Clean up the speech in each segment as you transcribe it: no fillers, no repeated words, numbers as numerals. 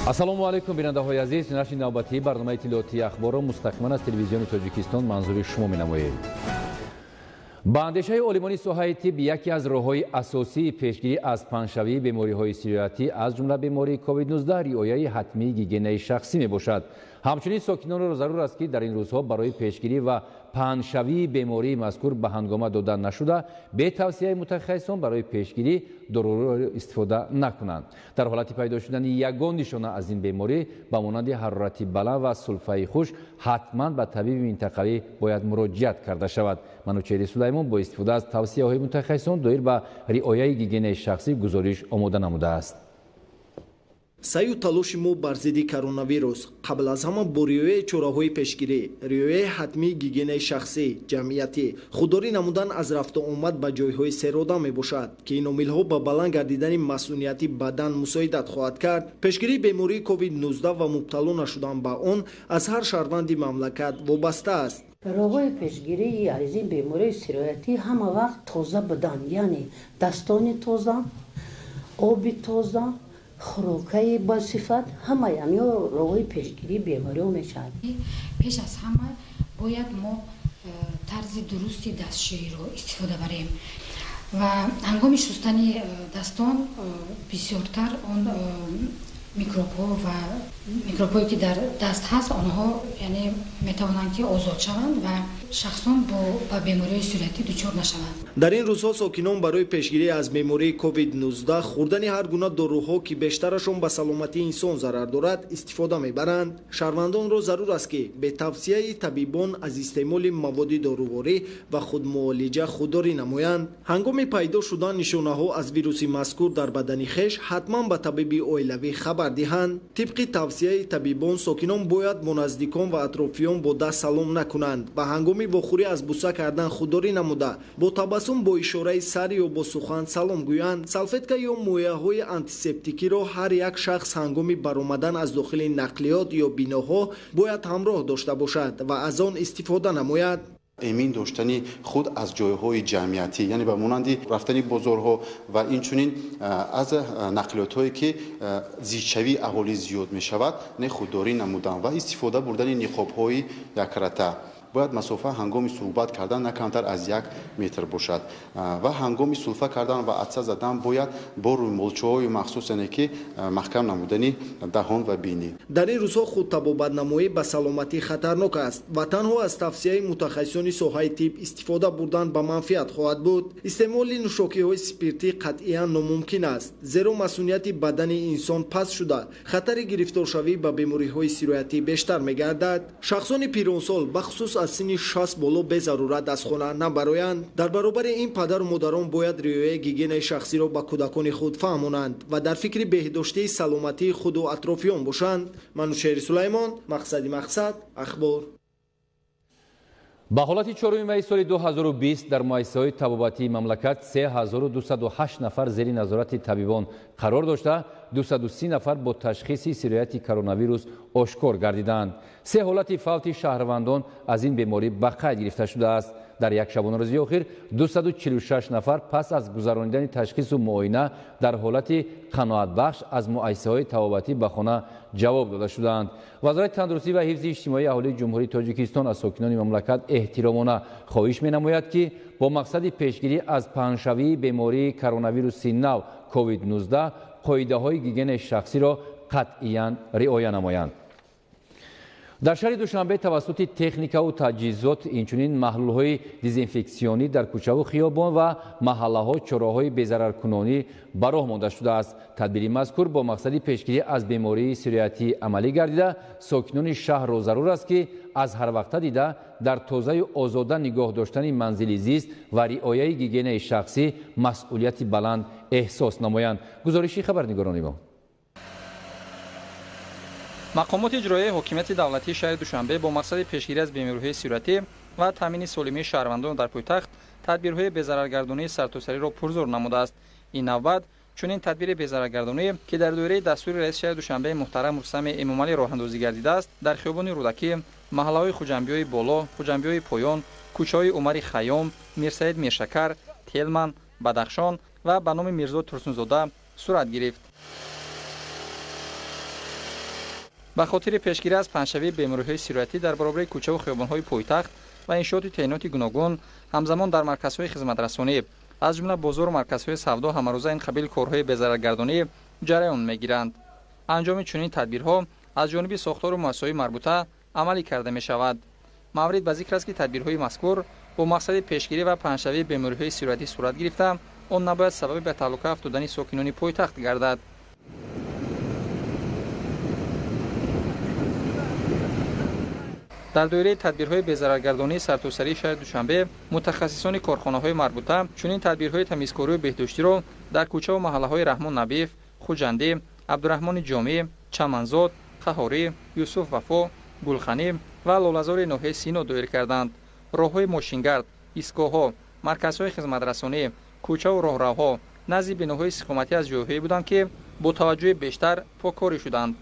Ассалому алайкум, бинандаҳои азиз. Нашри навбатии барномаи иттилоотии Ахборро мустақиман аз Телевизиони Тоҷикистон манзури шумо менамоем. Ба андешаи олимони соҳаи тиб, яке аз роҳҳои асосии пешгирӣ аз паҳншавии бемориҳои сироятӣ, аз ҷумла бемории COVID-19, риояи ҳатмии гигиенаи шахсӣ мебошад. Ҳамчунин сокинонро зарур аст, ки дар ин рӯзҳо барои пешгирӣ ва паҳншавии бемории мазкур ба ҳангома дода нашуда, бе тавсияи мутахассисон барои пешгирӣ доруҳоро истифода накунанд. Дар ҳолати пайдо шудани ягон нишона аз ин беморӣ, ба монанди ҳарорати баланд ва сулфаи хушк, ҳатман ба табиби минтақавӣ бояд муроҷиат карда шавад. Манучеҳри Сулаймон бо истифода аз тавсияҳои мутахассисон доир ба риояи гигиенаи шахсӣ гузориш омода намудааст. Саъю талоши мо бар зидди коронавирус қабл аз ҳама бо риояи чораҳои пешгирӣ, риояи ҳатмии гигиенаи шахсӣ, ҷамъиятӣ, худдорӣ намудан аз рафту омад ба ҷойҳои серодам мебошад, ки ин омилҳо ба баланд гардидани масунияти бадан мусоидат хоҳад кард. Пешгирии бемории COVID-19 ва мубтало нашудан ба он аз ҳар шаҳрванди мамлакат вобаста аст. Роҳҳои пешгирии аз ин бемории сироятӣ ҳама вақт тоза будан, яъне дастони тоза, оби тоза, хӯрокаи босифат, ҳамаи ҳамиҳо роҳҳои пешгирии бемориҳо мешавад. Пеш аз ҳама бояд мо тарзи дурусти дастшӯиро истифода барем ва ҳангоми шустани дастон бисёртар он микробҳо ва микробҳое, ки дар даст ҳаст, онҳо яъне метавонанд, ки озод шаванд ва шахсон ба бемориҳои сироятӣ дучор нашаванд. Дар ин рӯзҳо сокинон барои пешгирӣ аз бемории COVID-19 хӯрдани ҳар гуна доруҳо, ки бештарашон ба саломатии инсон зарар дорад, истифода мебаранд. Шаҳрвандонро зарур аст, ки бе тавсияи табибон аз истеъмоли маводи доруворӣ ва худмуолиҷа худдорӣ намоянд. Ҳангоми пайдо шудан нишонаҳо аз вируси мазкур дар бадани хеш ҳатман ба табиби оилавӣ хабар диҳанд. Тибқи тавсияи табибон, сокинон бояд бо наздикон ва атрофиён бо даст салом накунанд ва ҳангоми вохӯрӣ аз буса кардан худдорӣ намуда, бо табассум, бо ишораи сар ё бо сухан салом гӯянд. Салфетка ё мояҳои антисептикиро ҳар як шахс ҳангоми баромадан аз дохили нақлиёт ё биноҳо бояд ҳамроҳ дошта бошад ва аз он истифода намояд. Эмин доштани худ аз ҷойҳои ҷамъиятӣ, яъне ба монанди рафтани бозорҳо ва инчунин аз нақлиётҳое, ки зичшавии аҳолӣ зиёд мешавад, не, худдорӣ намудан ва истифода бурдани ниқобҳои якрата. Бояд масофа ҳангоми суҳбат кардан на камтар аз 1 метр бошад ва ҳангоми сулфа кардан ва атса задан бояд бо рӯймолчаҳои махсус, яъне ки маҳкам намудани даҳон ва бинӣ. Дар ин рӯзҳо худтабобатнамоӣ ба саломатӣ хатарнок аст ва танҳо аз тавсияи мутахассисони соҳаи тиб истифода бурдан ба манфиат хоҳад буд. Истеъмоли нӯшокиҳои спиртӣ қатъиян номумкин аст, зеро масунияти бадани инсон паст шуда, хатари гирифторшавӣ ба бемориҳои сироятӣ бештар мегардад. Шахсони пиронсол, бахусус аз синни 60 боло, безарурат аз хона набароянд. Дар баробари ин, падару модарон бояд риояи гигиенаи шахсиро ба кӯдакони худ фаҳмонанд ва дар фикри беҳдоштии саломатии худу атрофиён бошанд. Манучеҳри Сулаймон, Мақсади Мақсад, Ахбор. Ба ҳолати 4 майи соли 2020 дар муассисаҳои табобатии мамлакат 3208 нафар зери назорати табибон қарор дошта, 230 нафар бо ташхиси сирояти коронавирус ошкор гардидаанд. Се ҳолати фавти шаҳрвандон аз ин беморӣ ба қайд гирифта шудааст. Дар як шабонарӯзи охир 246 нафар пас аз гузаронидани ташхису муоина дар ҳолати қаноатбахш аз муассисаҳои табобатӣ ба хона ҷавоб дода шудаанд. Вазорати тандурустӣ ва ҳифзи иҷтимоии аҳолии Ҷумҳурии Тоҷикистон аз сокинони мамлакат эҳтиромона хоҳиш менамояд, ки бо мақсади пешгирӣ аз паҳншавии бемории коронавируси нав COVID-19 қоидаҳои гигиенаи шахсиро қатъиян риоя намоянд. Дар шаҳри Душанбе тавассути техникаву таҷҳизот, инчунин маҳлулҳои дезинфексионӣ дар кӯчаву хиёбон ва маҳаллаҳо чораҳои безараркунонӣ ба роҳ монда шудааст. Тадбири мазкур бо мақсади пешгирӣ аз бемории сироятӣ амалӣ гардида, сокинони шаҳрро зарур аст, ки аз ҳарвақта дида дар тозаю озода нигоҳ доштани манзили зист ва риояи гигиенаи шахсӣ масъулияти баланд эҳсос намоянд. Гузориши хабарнигорони мо. Мақомоти иҷроияи ҳокимияти давлатии шаҳри Душанбе бо мақсади пешгирӣ аз бемориҳои сироятӣ ва таъмини солимии шаҳрвандон дар пойтахт тадбирҳои безараргардонии сартосариро пурзӯр намудааст. Ин навбат чунин тадбири безараргардонӣ, ки дар доираи дастури раиси шаҳри Душанбе муҳтарам Рустами Эмомалӣ роҳандозӣ гардидааст, дар хиёбони Рӯдакӣ, маҳаллаҳои Хуҷамбиёи боло, Хуҷамбиёи поён, кӯчаҳои Умари Хайём, Мирсаид Миршакар, Телман, Бадахшон ва ба номи Мирзо Турсунзода сурат гирифт. Ба хотири пешгирӣ аз паҳншавии бемориҳои сироятӣ дар баробари кӯчаву хиёбонҳои пойтахт ва иншооти таъиноти гуногун, ҳамзамон дар марказҳои хизматрасонӣ, аз ҷумла бозору марказҳои савдо ҳамарӯза ин қабил корҳои безараргардонӣ ҷараён мегиранд. Анҷоми чунин тадбирҳо аз ҷониби сохтору муассисаҳои марбута амалӣ карда мешавад. Маврид ба зикр аст, ки тадбирҳои мазкур бо мақсади пешгирӣ ва паҳншавии бемориҳои сироятӣ сурат гирифта, он набояд сабаби ба таҳлука афтодани сокинони пойтахт гардад. Дар доираи тадбирҳои безараргардонии сартосарии шаҳри Душанбе мутахассисони корхонаҳои марбута чунин тадбирҳои тамизкорию беҳдоштиро дар кӯчаву маҳаллаҳои Раҳмон Набиев, Хуҷандӣ, Абдураҳмони Ҷомӣ, Чаманзод, Қаҳорӣ, Юсуф Вафо, Гулханӣ ва Лолазори ноҳияи Сино доир карданд. Роҳҳои мошингард, истгоҳҳо, марказҳои хизматрасонӣ, кӯчаву роҳравҳо назди биноҳои истиқоматӣ аз ҷойҳое буданд, ки бо таваҷҷӯҳи бештар поккорӣ шуданд.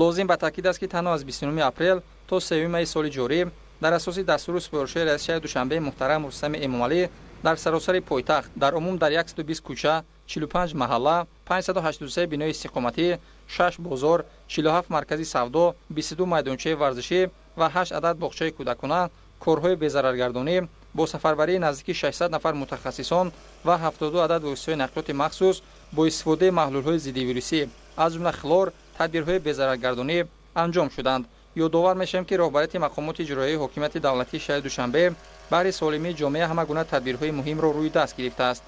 Лозим ба таъкид аст, ки танҳо аз 29 апрел то 3 майи соли ҷорӣ дар асоси дастуру супоришҳои раиси шаҳри Душанбе муҳтарам Рустами Эмомалӣ дар саросари пойтахт дар умум дар 120 кӯча, 45 маҳалла, 583 бинои истиқоматӣ, 6 бозор, 47 маркази савдо, 22 майдончаи варзишӣ ва 8 адад боғчаи кӯдакона корҳои безараргардонӣ бо сафарбарии наздики 600 нафар мутахассисон ва 72 адад воситаҳои нақлиёти махсус бо истифодаи маҳлулҳои зиддивирусӣ, аз ҷумла хлор, тадбирҳои безараргардонӣ анҷом шуданд. Ёдовар мешавем, ки роҳбарияти мақомоти иҷроияи ҳокимияти давлатии шаҳри Душанбе баҳри солимии ҷомеа ҳама гуна тадбирҳои муҳимро рӯи даст гирифтааст.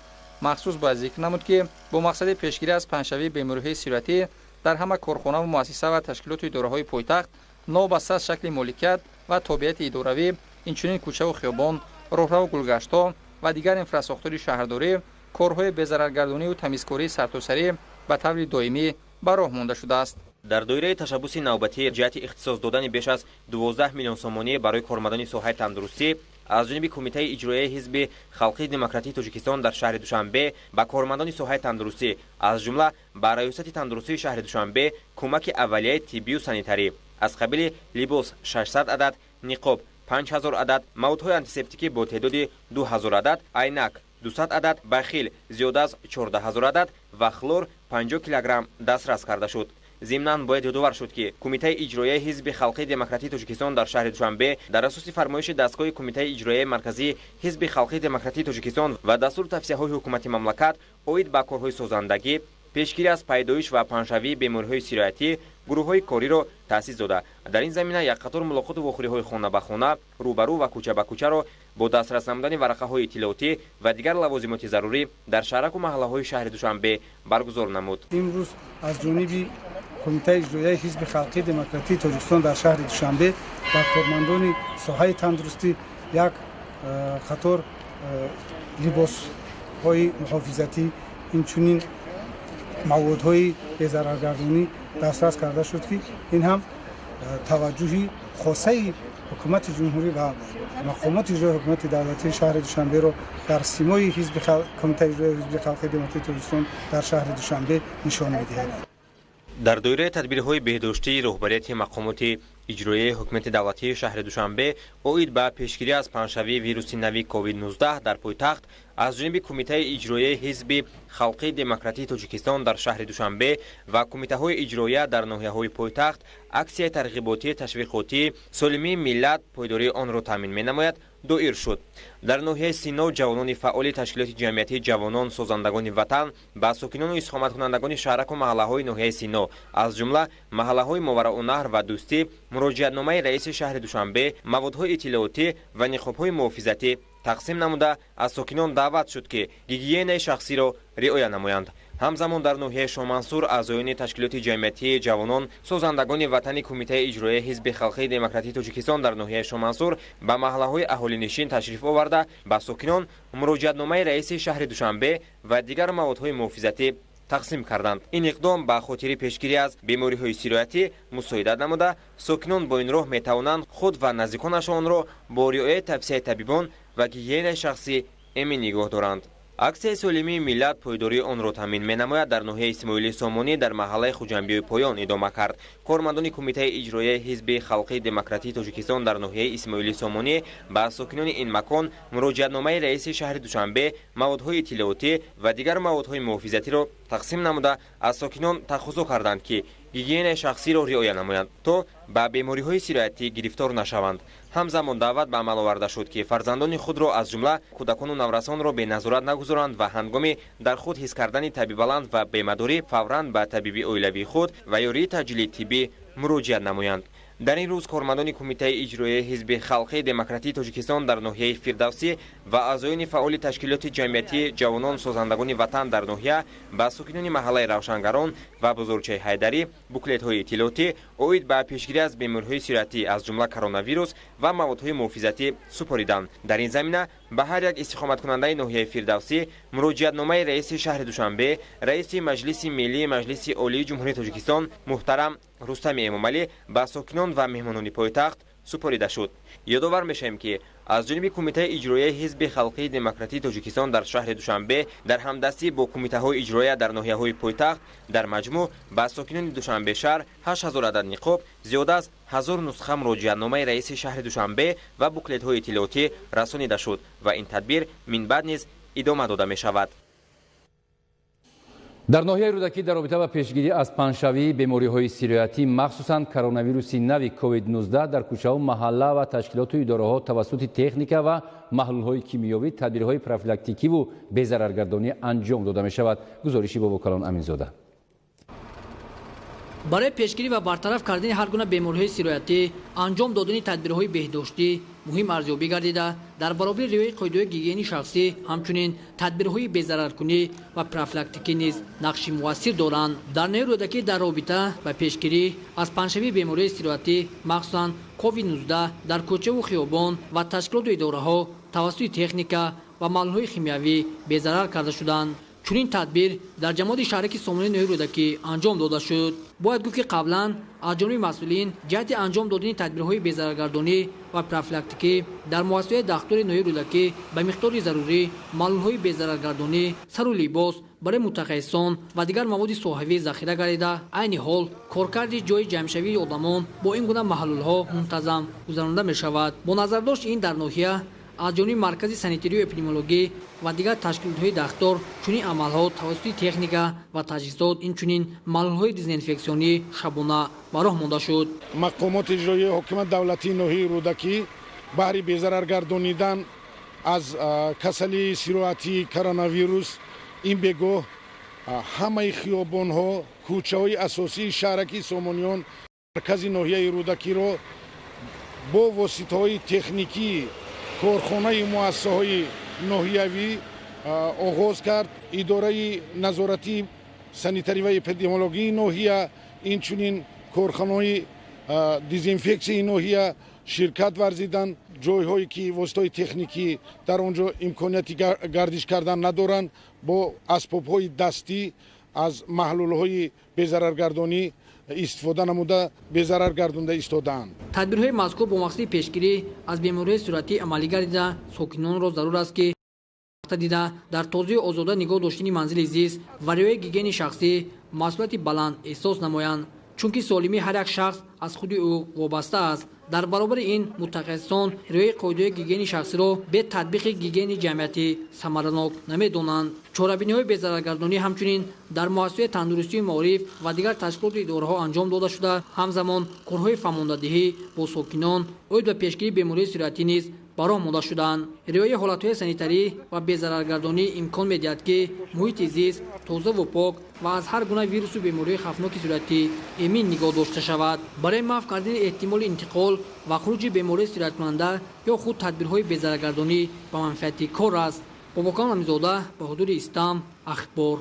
Махсус бояд зикр намуд, ки бо мақсади пешгирӣ аз паҳншавии бемориҳои сироятӣ дар ҳама корхонаву муассиса ва ташкилоту идораҳои пойтахт новобаста аз шакли моликият ва тобеияти идоравӣ, инчунин кӯчаву хиёбон, роҳраву гулгаштҳо ва дигар инфрасохтори шаҳрдорӣ корҳои безараргардонию тамизкории сартосарӣ ба таври доимӣ ба роҳ монда шудааст. Дар доираи ташаббуси навбатӣ ҷиҳати ихтисос додани беш аз 12 миллион сомонӣ барои кормандони соҳаи тандурустӣ аз ҷониби Кумитаи иҷроияи Ҳизби Халқии Демократии Тоҷикистон дар шаҳри Душанбе ба кормандони соҳаи тандурустӣ, аз ҷумла ба Раёсати тандурустии шаҳри Душанбе кӯмаки аввалияи тиббию санитарӣ аз қабили либос 600 адад, ниқоб 5000 адад, маводҳои антисептикӣ бо теъдоди 2000 адад, айнак 200 адад, бахил зиёда аз 14000 адад ва хлор 50 килограмм дастрас карда шуд. Зимнан бояд ёдовар шуд, ки Кумитаи иҷроияи Ҳизби Халқии Демократии Тоҷикистон дар шаҳри Душанбе дар асоси фармоиши дастгоҳи Кумитаи иҷроияи марказии Ҳизби Халқии Демократии Тоҷикистон ва дастуру тавсияҳои ҳукумати мамлакат оид ба корҳои созандагӣ, пешгирӣ аз пайдоиш ва паҳншавии бемориҳои сироятӣ гурӯҳҳои кориро таъсис дода. Дар ин замина як қатор мулоқоту вохӯриҳои хона ба хона, рӯбарӯ ва кӯча ба кӯчаро бо дастрас намудани варақаҳои иттилоотӣ ва дигар лавозимоти зарурӣ дар шаҳраку маҳаллаҳои шаҳри Душанбе баргузор намуд. Имрӯз аз ҷониби Кумитаи иҷроияи Ҳизби Халқии Демократии Тоҷикистон дар шаҳри Душанбе ба кормандони соҳаи тандурустӣ як қатор либосҳои муҳофизатӣ, инчунин маводҳои безараргардонӣ дастрас карда шуд, ки ин ҳам таваҷҷӯҳи хосаи ҳукумати ҷумҳурӣ ва мақомоти иҷроияи ҳукумати давлатии шаҳри Душанберо дар симои Кумитаи иҷроияи Ҳизби Халқии Демократии Тоҷикистон дар шаҳри Душанбе нишон медиҳад. Дар доираи тадбирҳои беҳдоштии роҳбарияти мақомоти иҷроияи ҳукумати давлатии шаҳри Душанбе оид ба пешгирӣ аз паҳншавии вируси нави COVID-19 дар пойтахт аз ҷониби Кумитаи иҷроияи Ҳизби Халқии Демократии Тоҷикистон дар шаҳри Душанбе ва кумитаҳои иҷроия дар ноҳияҳои пойтахт аксияи тарғиботии ташвиқотӣ солимии миллат пойдории онро таъмин менамояд доир шуд. Дар ноҳияи Сино ҷавонони фаъоли ташкилоти ҷамъиятии ҷавонон созандагони ватан ба сокинону истиқоматкунандагони шаҳраку маҳаллаҳои ноҳияи Сино, аз ҷумла маҳаллаҳои Моварауннаҳр ва Дӯстӣ, муроҷиатномаи раиси шаҳри Душанбе, маводҳои иттилоотӣ ва ниқобҳои муҳофизатӣ тақсим намуда аз сокинон даъват шуд, ки гигиенаи шахсиро риоя намоянд. Ҳамзамон дар ноҳияи Шомансур аъзоёни ташкилоти ҷамъиятии ҷавонон созандагони ватани Кумитаи иҷроияи Ҳизби Халқии Демократии Тоҷикистон дар ноҳияи Шомансур ба маҳаллаҳои аҳолинишин ташриф оварда ба сокинон муроҷиатномаи раиси шаҳри Душанбе ва дигар маводҳои муҳофизатӣ тақсим карданд. Ин иқдом ба хотири пешгирӣ аз бемориҳои сироятӣ мусоидат намуда, сокинон бо ин роҳ метавонанд худ ва наздиконашонро бо риояи тавсияи табибон ва гигиенаи шахсӣ эмин нигоҳ доранд. Аксияи солимии миллат пойдории онро таъмин менамояд дар ноҳияи Исмоили Сомонӣ дар маҳаллаи Хуҷанбиёи поён идома кард. Кормандони Кумитаи иҷроияи Ҳизби Халқии Демократии Тоҷикистон дар ноҳияи Исмоили Сомонӣ ба сокинони ин макон муроҷиатномаи раиси шаҳри Душанбе, маводҳои иттилоотӣ ва дигар маводҳои муҳофизатиро тақсим намуда аз сокинон тақозо карданд, ки гигиенаи шахсиро риоя намоянд, то ба бемориҳои сироятӣ гирифтор нашаванд. Ҳамзамон даъват ба амал оварда шуд, ки фарзандони худро, аз ҷумла кӯдакону наврасонро беназорат нагузоранд ва ҳангоми дар худ ҳис кардани таби баланд ва бемадорӣ фавран ба табиби оилавии худ ва ёрии таъҷилии тиббӣ муроҷиат намоянд. Дар ин рӯз кормандони Кумитаи иҷроияи Ҳизби Халқии Демократии Тоҷикистон дар ноҳияи Фирдавсӣ ва аъзоёни фаъоли ташкилоти ҷамъиятии ҷавонон созандагони ватан дар ноҳия ба сокинони маҳаллаи Равшангарон ва Бозорчаи Ҳайдарӣ буклетҳои иттилоотӣ оид ба пешгирӣ аз бемориҳои сироятӣ, аз ҷумла коронавирус, ва маводҳои муҳофизатӣ супориданд. Дар ин замина ба ҳар як истиқоматкунандаи ноҳияи Фирдавсӣ муроҷиатномаи раиси шаҳри Душанбе, раиси Маҷлиси Миллии Маҷлиси Олии Ҷумҳурии Тоҷикистон муҳтарам Рустами Эмомалӣ ба сокинон ва меҳмонони пойтахт супорида шуд. Ёдовар мешавем, ки аз ҷониби Кумитаи иҷроияи Ҳизби Халқии Демократии Тоҷикистон дар шаҳри Душанбе дар ҳамдастӣ бо кумитаҳои иҷроия дар ноҳияҳои пойтахт дар маҷмӯъ ба сокинони Душанбе шаҳр 8000 адад ниқоб, зиёда аз 1000 нусха муроҷиатномаи раиси шаҳри Душанбе ва буклетҳои иттилоотӣ расонида шуд ва ин тадбир минбаъд низ идома дода мешавад. Дар ноҳияи Рӯдакӣ дар робита ба пешгирӣ аз паҳншавии бемориҳои сироятӣ, махсусан коронавируси нави COVID-19, дар кӯчаҳо, маҳалла ва ташкилоту идораҳо тавассути техника ва маҳлулҳои кимиёвӣ тадбирҳои профилактикиву безараргардонӣ анҷом дода мешавад. Гузориши Бобокалон Аминзода. Барои пешгирӣ ва бартараф кардани ҳар гуна бемориҳои сироятӣ анҷом додани тадбирҳои беҳдоштӣ муҳим арзёбӣ гардида, дар баробари риояи қоидаҳои гигиени шахсӣ ҳамчунин тадбирҳои безараркунӣ ва профилактикӣ низ нақши муассир доранд. Дар ноҳияи Рӯдакӣ дар робита ба пешгирӣ аз паҳншавии бемориҳои сироятӣ, махсусан COVID-19, дар кӯчаву хиёбон ва ташкилоту идораҳо тавассути техника ва маҳлулҳои химиявӣ безарар карда шуданд. Чунин тадбир дар ҷамоати шаҳраки Сомонии ноҳияи Рӯдакӣ анҷом дода шуд. Бояд гуфт, ки қаблан аз ҷониби масъулин ҷиҳати анҷом додани тадбирҳои безараргардонӣ ва профилактикӣ дар муассисаҳои дахлдори ноҳияи Рӯдакӣ ба миқдори зарурӣ маҳлулҳои безараргардонӣ, сару либос барои мутахассисон ва дигар маводи соҳавӣ захира гардида, айни ҳол коркарди ҷойи ҷамъшавии одамон бо ин гуна маҳлулҳо мунтазам гузаронида мешавад. Бо назардошти ин дар ноҳия аз ҷониби Маркази санитарию эпидемиологӣ ва дигар ташкилотҳои дахлдор чунин амалҳо тавассути техника ва таҷҳизот, инчунин маҳлулҳои дезинфексионӣ шабона ба роҳ монда шуд. Мақомоти иҷроияи ҳокимияти давлатии ноҳияи Рӯдакӣ баҳри безараргардонидан аз касалии сироятии коронавирус ин бегоҳ ҳамаи хиёбонҳо, кӯчаҳои асосии шаҳраки Сомониён, маркази ноҳияи Рӯдакиро бо воситаҳои техникӣ корхонаи муассисаҳои ноҳиявӣ оғоз кард. Идораи назоратии санитарӣ ва эпидемиологии ноҳия, инчунин корхонаҳои дезинфексияи ноҳия ширкат варзиданд. Ҷойҳое ки воситаҳои техникӣ дар он ҷо имконияти гардиш кардан надоранд, бо асбобҳои дастӣ аз маҳлулҳои безараргардонӣ истифода намуда безарар гардонда истодаанд. Тадбирҳои мазкур бо мақсади пешгирӣ аз бемориҳои сироятӣ амалӣ гардида, сокинонро зарур аст, ки дида дар тозаю озода нигоҳ доштани манзили зист ва риояи гигиени шахсӣ масъулияти баланд эҳсос намоянд, чунки солимии ҳар як шахс аз худи ӯ вобаста аст. Дар баробари ин мутахассисон риояи қоидаҳои гигиени шахсиро бе татбиқи гигиени ҷамъиятӣ самаранок намедонанд. Чорабиниҳои безараргардонӣ ҳамчунин дар муассисаҳои тандурустию маориф ва дигар ташкилоту идораҳо анҷом дода шуда, ҳамзамон корҳои фаҳмондадиҳӣ бо сокинон оид ба пешгирии бемориҳои сироятӣ низ ба роҳ монда шуданд. Риояи ҳолатҳои санитарӣ ва безараргардонӣ имкон медиҳад, ки муҳити зист тозаву пок ва аз ҳар гуна вирусу бемориҳои хавфноки сироятӣ эмин нигоҳ дошта шавад. Барои маҳв кардани эҳтимоли интиқол ва хуруҷи бемориҳои сирояткунанда ё худ тадбирҳои безараргардонӣ ба манфиати кор аст. Бобокалон Аминзода, Баҳодури Истам, Ахбор.